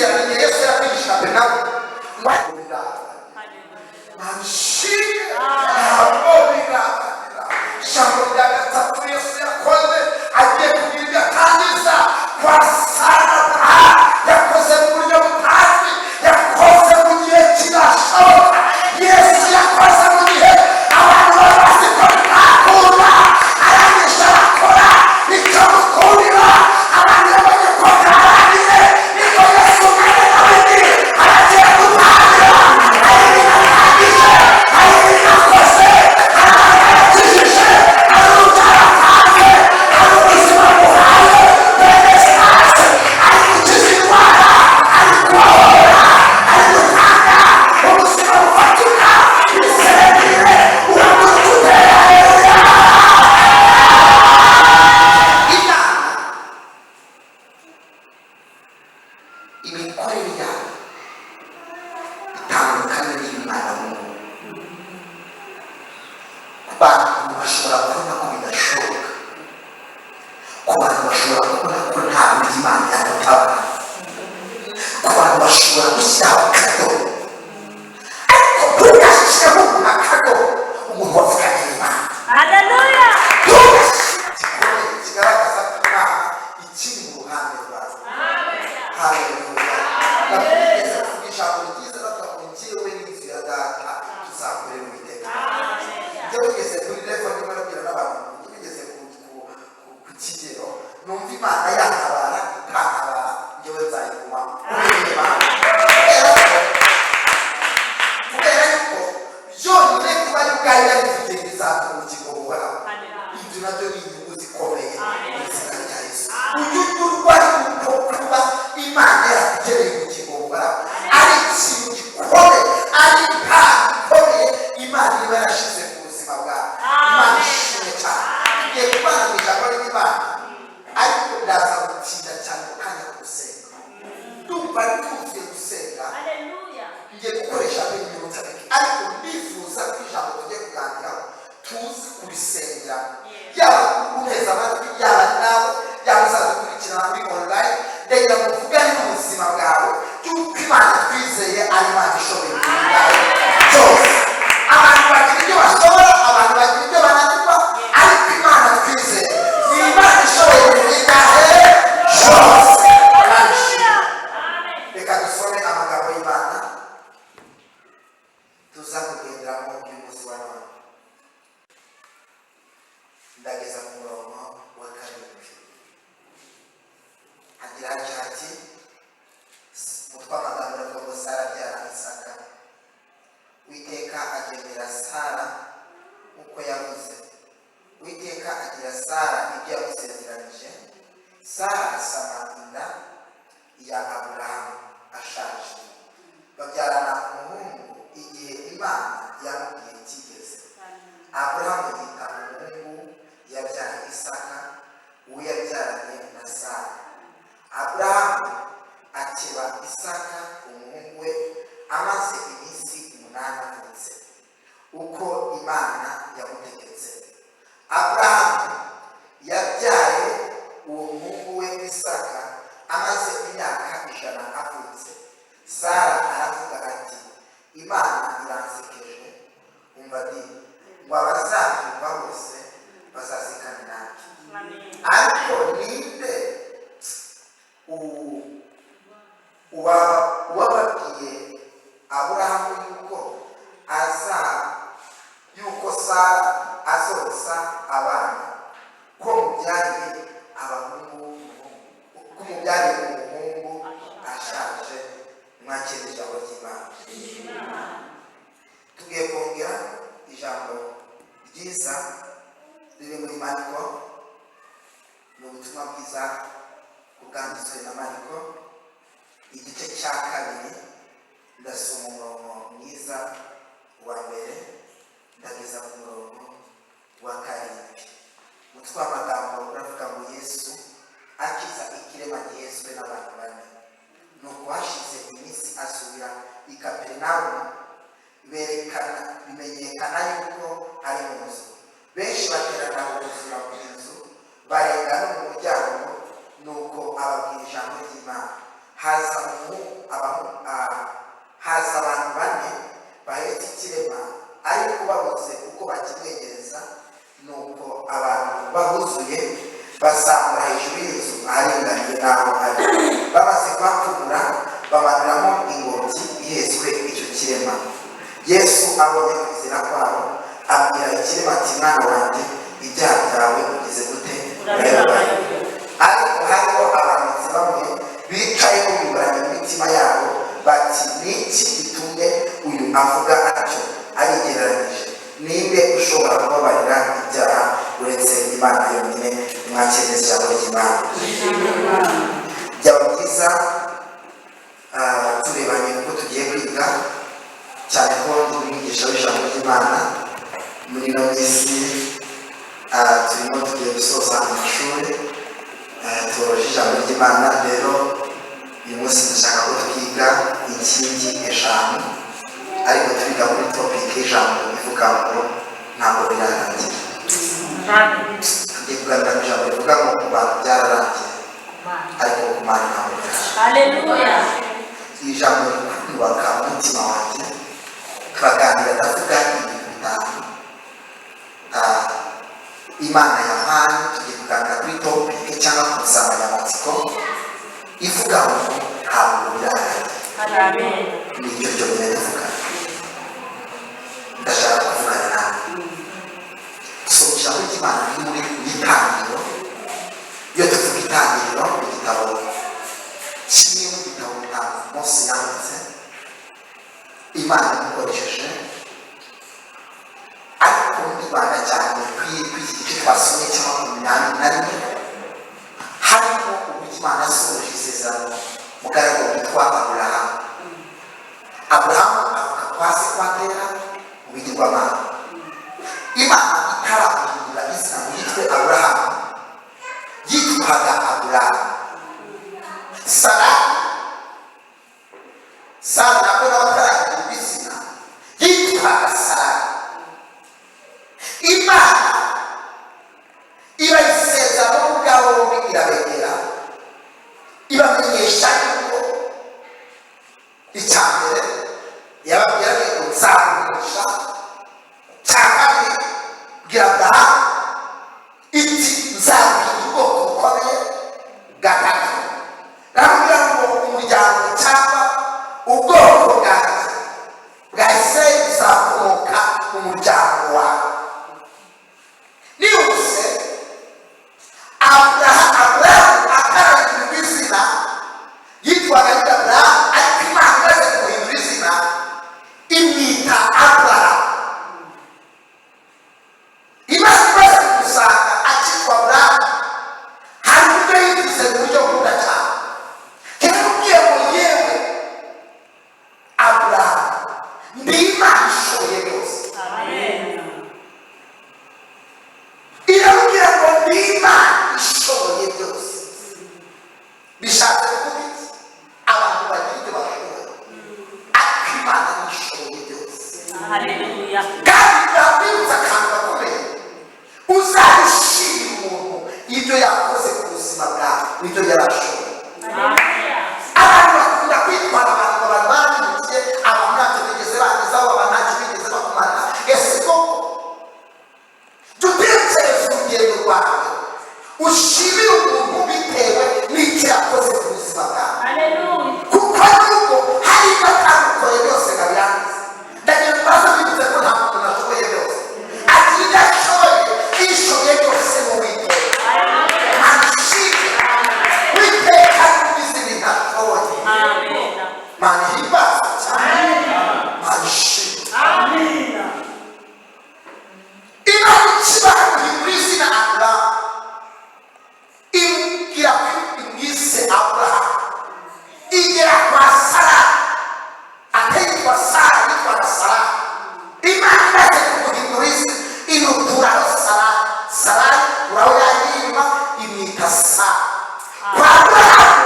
Kwizera ni igihe Yesu yakwigisha nawe nshimwe, ntabwo birarangira. Ijambo rya gatatu Yesu yakoze agiye kugira ibyo atangiza kwa Sara, yakoze mu buryo butazwi, yakoze mu gihe kidashoboka. Yesu yakoze mu gihe abantu bari bazi ko bitakunda, arangije arakora. Icyo mukundira, abantu babonye ko byarangiye, niko Yesu mwene Dawidi aragiye gutangira. Hari ibintu atangije, hari ibintu akoze, hari abantu yakijije, hari urubyaro atanze, hari ubuzima buhaye bene sitasi, ari gukiza indwara, ari kubohora, ari gutanga ubuzima bufatika. Biserire uhaguruka utere haleluya. Imana imikorere yayo itandukanye n'iy'umwana w'umuntu. Ku bantu bashobora kubona ko bidashoboka, ku bantu bashobora kubona ko nta buryo Imana yadutabara, ku bantu bashobora gushyiraho akadomo, ariko ntugashyireho akadomo umuntu wavuganye n'Imana. Haleluya. Gikomeye kigaragaza ko Imana ikiri mu ruhande rwawe. Haleluya! Ndakwigeze kuvuga ijambo ryiza, ndavuga ngo njyewe n'inzu ya data tuzakorera Uwiteka. Njyewe ugeze kuri level ndimo nabwira n'abantu, njyewe ugeze ku kigero numva Imana yantabara itantabara, njyewe nzayigumamo kubera Imana, kubera yuko byonyine kuba ari ubwayo yarivugiye bizatuma ubugingo buhoraho. Ibyo nabyo ni inyungu zikomeye mu izina rya Yesu. Ujye unyurwa yuko kuba Imana yarakugeneye ubugingo buhoraho ari ikintu gikomeye, ari impano ikomeye Imana iba yarashize mu buzima bwawe. Imana ishimwe cyane. Tugiye kubana mu ijambo ry'Imana, ariko ndaza gutinda cyane mu kanya ko gusenga. Ndumva tuvuye gusenga. Haleluya. Ngiye gukoresha iminota mike, ariko ndifuza ko ijambo tugiye kuganiraho tuzi kurisengera, yaba uneza amatwi, yaba nawe, yaba uzadukurikirana kuri online. Ndagira ngo mvugane n'ubuzima bwawe by'uko Imana twizeye ari Imana ishoboye ibintu byawe byose. Abantu bagira ibyo bashobora, abantu bagira ibyo bananirwa, ariko Imana twizeye ni Imana ishoboye ibintu bingahe? Byose. Imana ishimwe. Reka dusome amagambo y'Imana tuza kugenderamo uyu munsi wa none. Ndageza ku murongo wa 7. Hagira hati umutwe w'amagambo uravuga ngo Sara abyara Isaka. Uwiteka agenera Sara uko yavuze, Uwiteka agira Sara ibyo yamusezeranije. Sara asama inda ya Aburahamu ashaje, babyarana umuhungu igihe Imana yamubwiye kigeze. Aburahamu yita umuhungu yabyaye Isaka, uwo yabyaranye na Sara. Aburahamu akeba Isaka umuhungu we amaze iminsi 8 avutse, uko Imana yamutegetse. Aburahamu yabyaye uwo muhungu we Isaka amaze imyaka 100 avutse. Sara aravuga ati: "Imana iransekeje." Umva di ngo abazabyumva bose bazasekana nanjye. Ariko ninde uwababwiye Aburahamu yuko aza yuko Sara azonsa abana, ko mubyariye abahungu, ko mubyariye umuhungu ashaje? Mwakira ijambo ry'Imana. Tugiye kongera ijambo ryiza riri muri Mariko. Ni ubutumwa bwiza bwanditswe na Mariko, igice cya 2. Ndasoma umurongo mwiza wa 1, ndageza ku murongo wa 7. Umutwe w'amagambo uravuga ngo Yesu akiza ikirema gihetswe n'abantu bane. Nuko hashize iminsi asubira i Kaperinawumu, berekana bimenyekana yuko ari mu nzu. Benshi baterana buzura mu nzu, barenga no mu muryango. Nuko ababwira ijambo ry'Imana. Haza haza abantu bane bahetse ikirema, ariko babuze uko bakimwegereza. Nuko abantu bahuzuye, bazamura hejuru y'inzu aharinganiye n'aho ari. Bamaze kuhapfumura, bamanuramo ingobyi ihetswe icyo kirema. Yesu abonye kwizera kwabo, abwira ikirema ati: "Mwana wanjye, ibyaha byawe ugize gute? Urabibabariwe." Ariko hariho abanditsi bamwe bicaye bunguranye mu mitima yabo bati: "Ni iki gitumye uyu avuga atyo? Arigereranyije. Ninde ushobora kubabarira ibyaha uretse Imana yonyine?" Mwakire ijambo ry'Imana. Byaba byiza turebanye uko tugiye kwiga, cyane ko ndi umwigisha w'ijambo ry'Imana. Muri ino minsi turimo tugiye gusoza amashuri toroje ijambo ry'Imana. Rero uyu munsi ndashaka ko twiga inkingi eshanu, ariko twiga kuri topic y'ijambo ivuga ngo "Ntabwo birarangira". Tugiye kuganira ku ijambo rivuga ngo ku bantu byararangiye, ariko ku Mana ntabwo birarangira. Haleluya. Iri jambo rikubaka umutima wanjye. Turaganira, ndavuga ibintu bitanu Imana yampaye. Tugiye kuganira kuri topic cyangwa ku nsanganyamatsiko ivuga ngo "Ntabwo birarangira". Amen. Niryo ryonyine tuvuga. Ndashaka kuvugana nawe. Dusoma ijambo ry'Imana riri muri Itangiriro. Iyo tuvuga Itangiriro, igitabo kimwe mu bitabo bitanu Mose yanditse Imana imukoresheje, ariko ndibanda cyane kuri iki gice twasomye cya 21. Harimo uburyo Imana yasohoje isezerano mugaragu witwa Aburahamu. Aburahamu avuka kwa se kwa Tera mu bigirwamana. Imana itaramuhindura izina ngo yitwe Aburahamu, yitwaga Aburahamu. Sara nabwo nawe atarahindurwa izina, yitwaga Sara. Imana ibayisezerano ubwabo bombi, irabegera, ibamenyesha yuko icya mbere yababwira ngo nzagurisha, cya kabiri bwira Aburahamu iti nzaguha ubwoko bukomeye, gatatu aramubwira ngo umuryango cyangwa ubwoko bwanjye bwa Isirayeli buzakomoka mu muryango wawe. Nihuse, Aburahamu atarahindurwa izina yitwaga yitwa Aburahamu, ariko Imana imaze guhindura izina imwita Aburahamu. Imana imaze kumusanga akitwa Aburahamu, hari uburyo yivuze mu buryo bukunda cyane. Yaramubwiye ngo: "Yewe Aburahamu, ndi Imana ishoboye byose." Amen. Iramubwira ngo ndi Imana ishoboye byose. Bishatse kuvuga iki? Abantu bagira ibyo bashoboye, ariko Imana niyo ishoboye byose. Haleluya. Kandi ndabibutsa akantu gakomeye: uzabishimira umuntu ibyo yakoze ku buzima bwawe, nibyo yarashoboye. Haleluya. Abantu bakunda kwitwara abantu ngo abantu barabimukiye, abantu ntacyo bigeze bangezaho, abantu ntacyo bigeze bakumara. Ese koko? Jya utekereza urugendo rwawe, ushimire umuntu bitewe n'icyo yakoze ku buzima bwawe. Haleluya. Kuko nubwo hari ibyo atagukoreye byose ngo abirangize, ndagira ngo mbaze bibutse ko nta muntu ashoboye byose. Agira ibyo ashoboye, ishoboye byose mu Witeka. Manishimwe Witeka n'ubizi ibintu ashoboye. Amen. Mana ihimbaza cyane, Mana ishimwe. Imana ikibara guhindura izina Aburahamu, imubwira ko imwise Aburahamu. Igera kwa Sara atayitwa Sara, yitwaga Sara. Imana imaze kumuhindura izina, imukuraho Sara, Sara ikuraho yagiye inyuma, imwita Sara. Kwa Aburahamu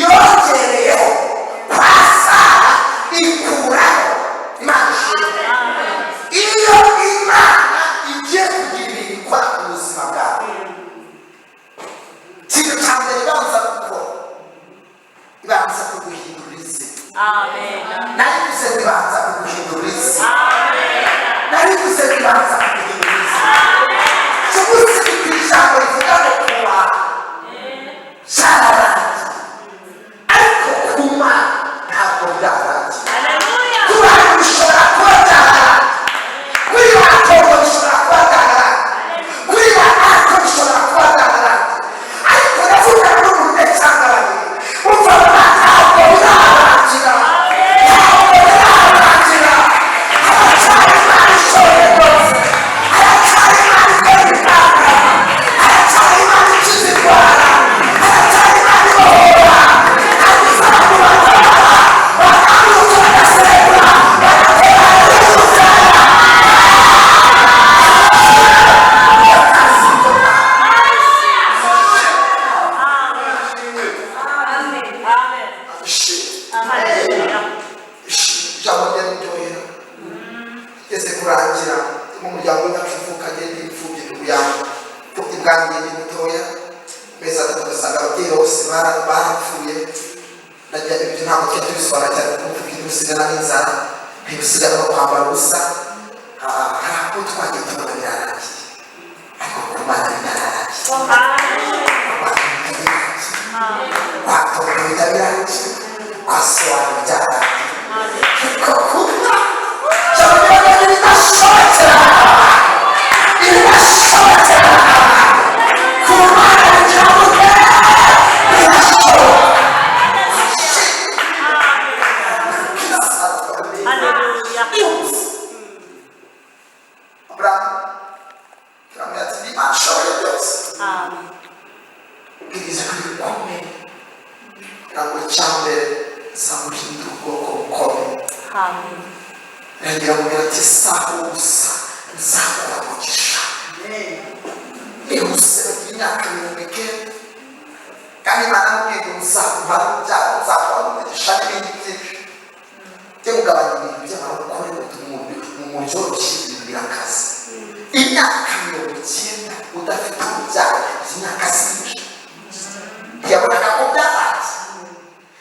yongereyeho, kwa Sara Amen. Narivuze bibanza kuguhindura isi. Amen. Narivuze bibanza kuguhindura isi. Umunsi ku ijambo rivuga ngo kuba cyararangiye, ariko kuma ntabwo byarangiye. Hallelujah. Ku bantu bishobora kuba byararangiye, kuri ba Tongo bishobora kuba byararangiye, kuri ba Ariko bishobora kuba byararangiye, ariko ndavugana n'umuntu umwe cyangwa babiri umva baba ntabwo birarangira, ntabwo birarangira. Haracyari Imana ishoboye rwose, haracyari Imana ikora ibitangaza, haracyari Imana ikiza indwara, haracyari Imana ibohora. Hagize abantu batabara, bakabyuka, bagaserebura, bagatera hejuru. Amen. Amen. Hallelujah. Ijambo rya ritoya rigeze kurangira mu muryango wacu uvuka agenda imfubyi n'ubuyange imfubyi bwanjye ni mutoya, amezi 3 ugasanga ababyeyi bose barapfuye. Ndagira ibyo ntabwo tujya tubisobanura cyane, kuko imfubyi ntibusigana n'inzara, ntibusigana no kwambara ubusa. Hari aho twagiye tubona birarangiye, ariko ku Mana birarangiye. Hallelujah. Ku Mana birarangiye, kwa Tongo birarangiye, kwa Sobanura byarangiye, ariko kuba cyangwa ibidashobokera abantu, ibidashobokera abantu ku Mana bigira gute? Birashoboka. Hallelujah. Aburahamu turamubwira ati Imana ishoboye byose. Amen. Ubwiriza kuri bikomeye kugira ngo icyambere nzamuhindure ubwoko bukomeye. Amen. Rangira mubwira ati saha ubusa nzaguha umugisha. Nihuse bagira imyaka 90, kandi Imana amubwiye ngo nzaguha n'urubyaro, nzaguha n'umugisha n'ibindi byinshi. Jya kugabanya ibintu by'abarokore mu byoroshye, ibintu birakaze. Imyaka 90 udafite urubyaro, iyi myaka si myinshi. Ntiyabonaga ko byarangiye,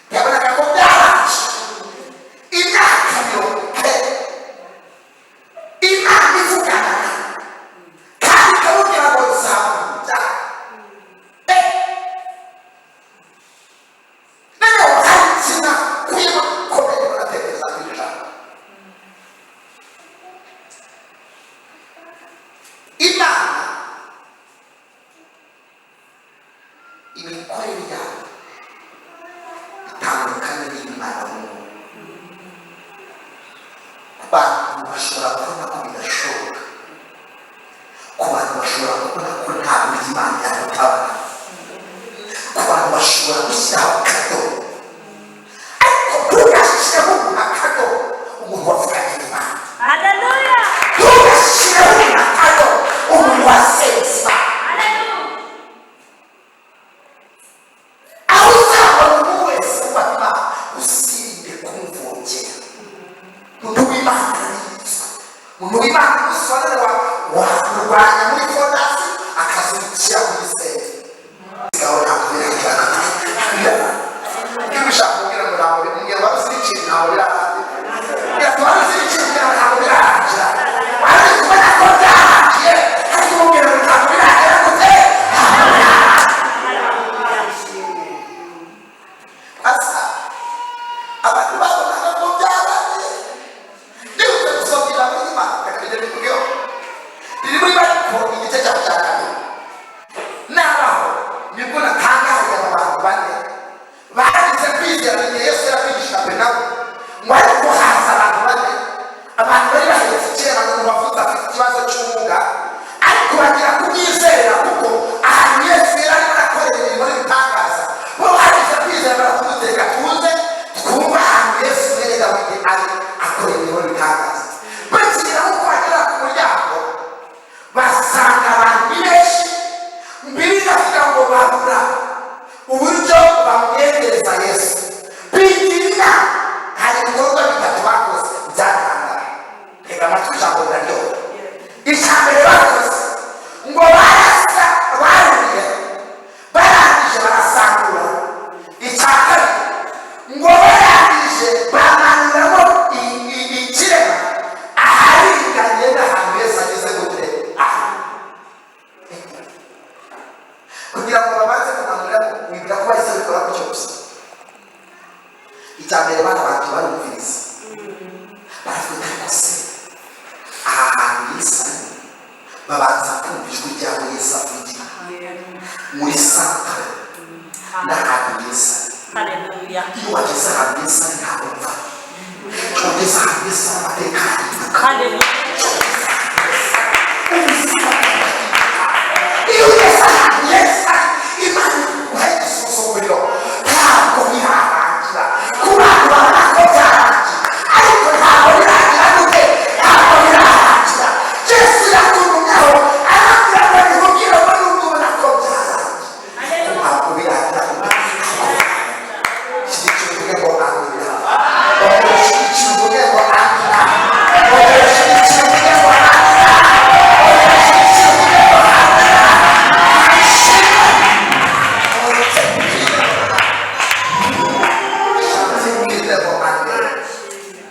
ntiyabonaga ko byarangiye. Imyaka 90 Imana ivugana nawe kandi ikamubwira ngo nzamuha urubyaro. Noneho hari ikintu akuyemo gikomeye, baratekereza ku ijambo Imana imikorere yayo itandukanye n'Imana muntu. Ku bantu bashobora kubona ko bidashoboka, ku bantu bashobora kubona ko nta buryo Imana yagutabara, ku bantu bashobora gushyiraho akadomo, ariko ntugashyireho akadomo umuntu wavuganye n'Imana. Hallelujah. Ntugashyireho akadomo umuntu wasenze Imana. Hallelujah. Aho uzabona umuntu wese wubaha Imana, uzirinde kumvogera. Umuntu w'Imana ararinzwe. Umuntu w'Imana umunsi wa none wakurwanya muri fondasiyo, akazukira ku gisenge. Sigaho ntabwo biragira. Niba ushaka kubwira ngo ntabwo bimubwira, wari uzi ikintu ntabwo birarangira. Wari uzi ikintu ntabwo birarangira. Wari uzi kubona ko byarangiye, ariko umubwira ngo ntabwo birarangira gute? Ntabwo birarangira. Asa abantu babonaga ko byarangiye. Nihuse gusoma ijambo ry'Imana, reka bijye bivugeho. Riri muri Mariko. Barangije bamanuramo ikirema aharinganiye n'ahantu Yesu ageze gute aha, kugira ngo babanze kumanuramo. Wibwira ko bahise bikora gutyo gusa? Icya mbere, barabanje barumviriza, baravuga: "Ariko se aha hantu Yesu ari?" Babanza kumva ijwi ryabo Yesu avugira muri centre n'ahantu Yesu ari. Hallelujah. Iyo wageze ahantu Yesu ari, ntabwo mva. Iyo wageze ahantu Yesu ari, amateka arahinduka. Hallelujah. Ubuzima burahinduka. Iyo ugeze ahantu Yesu ari, Imana iguha igisuzuguriro. Ntabwo birarangira. Ku bantu babona ko byarangiye, ariko ntabwo birangira gute? Ntabwo birarangira. Yesu yaturumyeho, arambwira ngo nikubwire ngo nubwo ubona ko byarangiye, ntabwo birangira gute? Shyigikira uvuge ngo amina. Ongera ushyigikire uvuge ngo amina. Ongera ushyigikire uvuge ngo amina. Ongera ushyigikire uvuge ngo amina. Ishimwe ngo amina.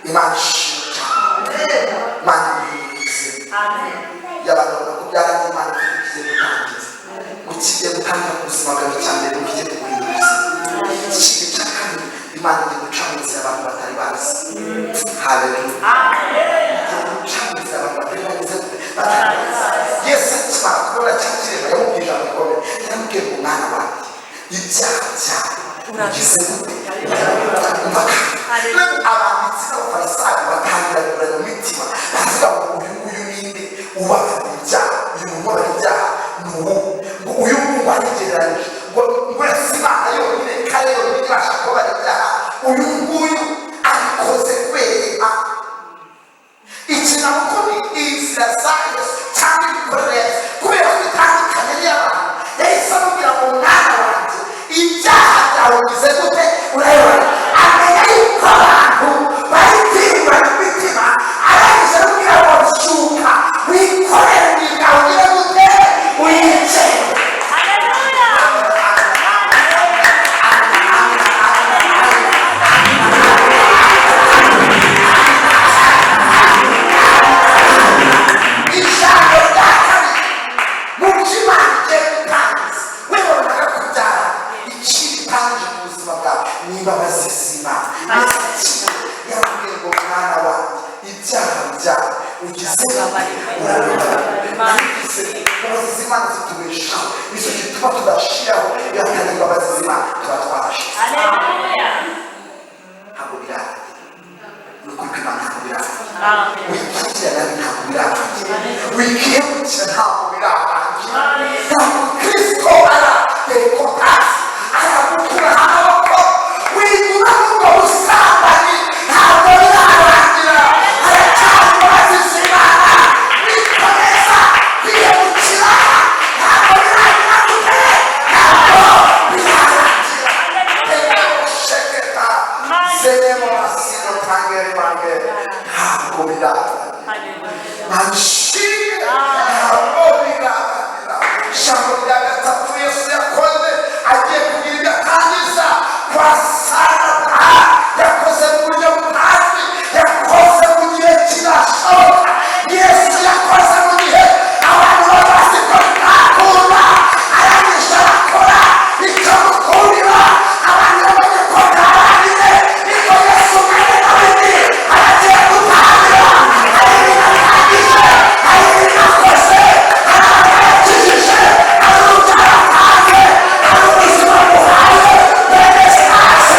Imana ishimwe cyane. Imana ihumurize. Amen. Y'abantu babona ko byarangiye, Imana ifite ikigiye gutangiza. Ngo kigiye gutangira ku buzima bwawe, icya mbere ni ukigiye kuguhindura ubuzima. Ikindi cya kabiri, Imana igiye guca mu nzira abantu batari bazi. Haleluya! Igiye guca mu nzira abantu batari bagize, batari bazi. Yesu akimara kubona cya kirema, yamubwiye ijambo rikomeye. Yaramubwiye ngo: "Mwana wanjye, ibyaha byawe ugize gute?" Umva kandi, abanditsi n'Abafarisayo batangira kuguranya mu mitima, baravuga ngo: "Uyu nguyu ninde ubabarira ibyaha? Uyu muntu ubabarira ibyaha ni uwo?" Ngo uyu nguyu barigereranyije ngo uretse Imana yonyine kandi yonyine ibasha kubabarira ibyaha, uyu nguyu abikoze kubera iki? Nabwo ni inzira za Yesu cyangwa imikorere ya Yesu, kubera ko itandukanye n'iy'abantu. Yahise amubwira ngo: "Mwana wanjye, ibyaha byawe ugize gute? Urayibona." Amenya yuko abantu bari kwiyungurana imitima, arangije aramubwira ngo: "Byuka, wikorere umubiri bwawe, ugire gute? Wicare." Hallelujah. Ijambo rya kabiri mu byo Imana igiye gutangiza, wibonaga kubyara, ikibi itangije mu buzima bwawe ni imbabazi z'Imana. Yesu akimwe yaramubwiye ngo: "Mwana wanjye, ibyaha byawe ugize urabibabarira." Imbabazi z'Imana zitubeshaho, nicyo gituma tudashiraho. Iyo hatari imbabazi z'Imana, tuba twarashize. Hallelujah. Ntabwo birarangira. Ni ukuri kw'Imana, ntabwo birarangira. Amen. Wikirira nabi, ntabwo birarangira. Wikihemukira, ntabwo birarangira. Ntabwo Kristo aratekotasi, aragukuraho amaboko. Wiguma n'ubwo busambanyi, ntabwo birarangira. Haracyari imbabazi z'Imana. Wikomeza kwihemukira, ntabwo birarangira gute? Ntabwo birarangira. Sheketa zenemo masino tangere mange, ntabwo birarangira. Hallelujah. Manshimwe, ntabwo birarangira. Ijambo rya gatatu Yesu yakoze agiye kugira ibyo atangiza kwa Sara, yakoze mu buryo butazwi, yakoze mu gihe kidashoboka. Yesu yakoze mu gihe abantu bari bazi ko bitakunda, arangije arakora. Icyo mukundira, abantu babonye ko byarangiye, niko Yesu mwene Dawidi aragiye gutangira. Hari ibintu atangije, hari ibintu akoze, hari abantu yakijije, hari urubyaro atanze, hari ubuzima buhaye bene sitasi.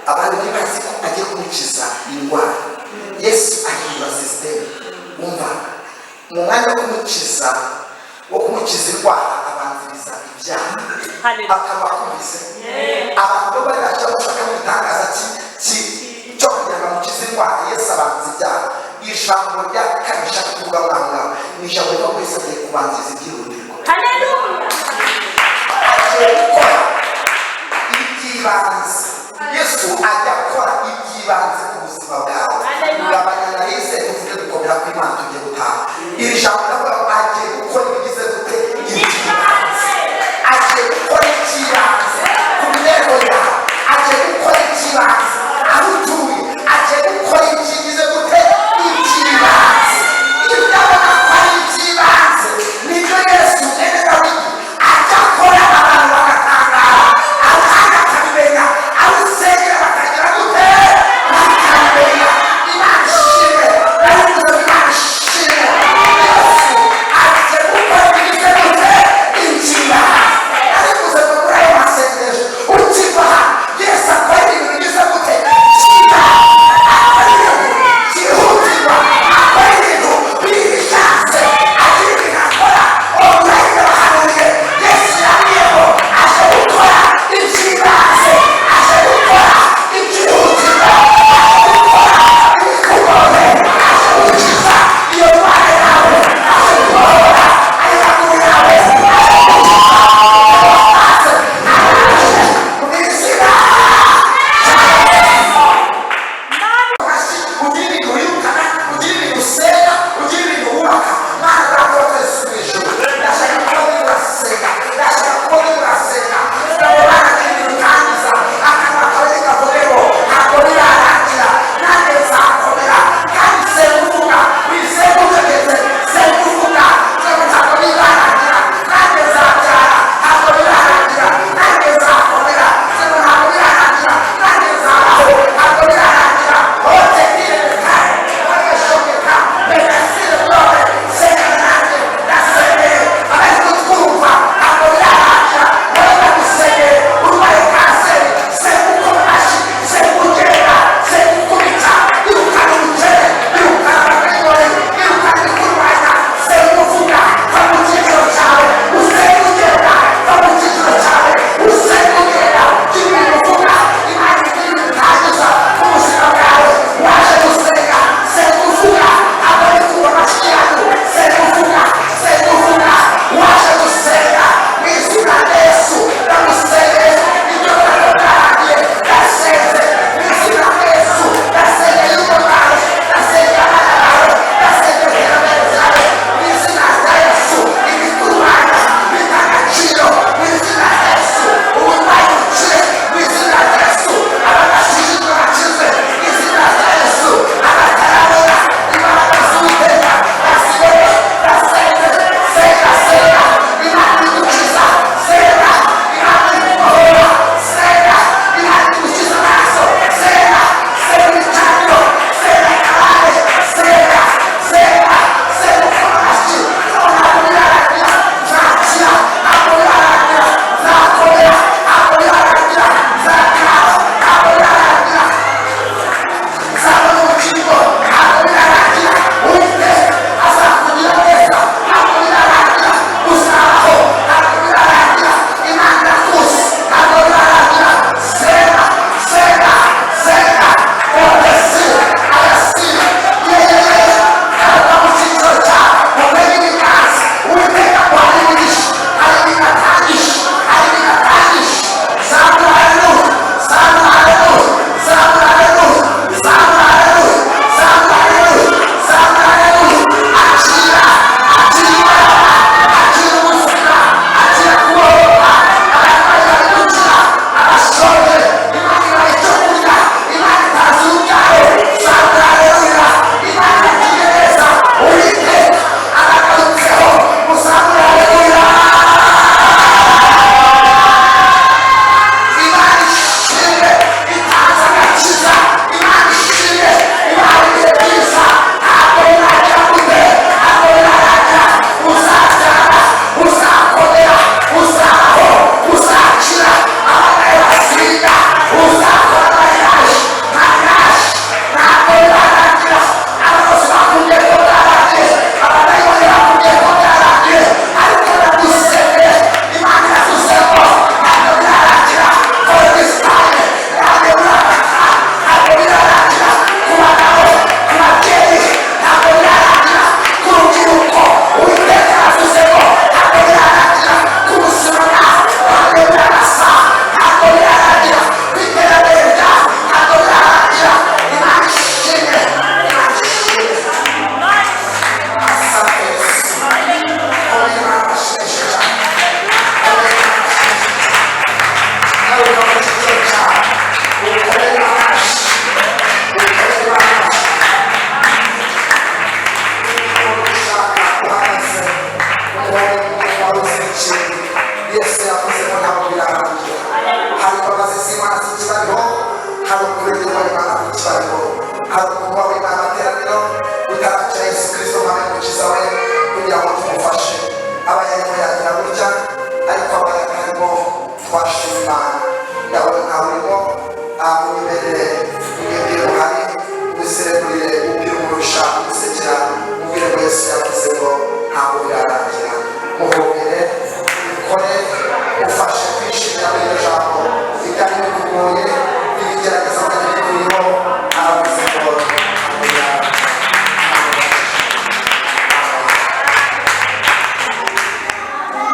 Abantu bari bazi ko agiye kumukiza indwara. Yesu ahindura système. Umva, mu mwanya wo kumukiza indwara, abanziriza ibyaha. Hallelujah. Akaba akubise abantu bo bari baje bashaka ibitangaza cyo kugira ngo amukize indwara. Yesu abanza ibyaha. Ijambo rya kabiri nshaka kuvuga muri aho ngaho ni ijambo rivuga ko Yesu agiye kubanziriza ibyihutirwa. Hallelujah. Agiye gukora iby'ibanze.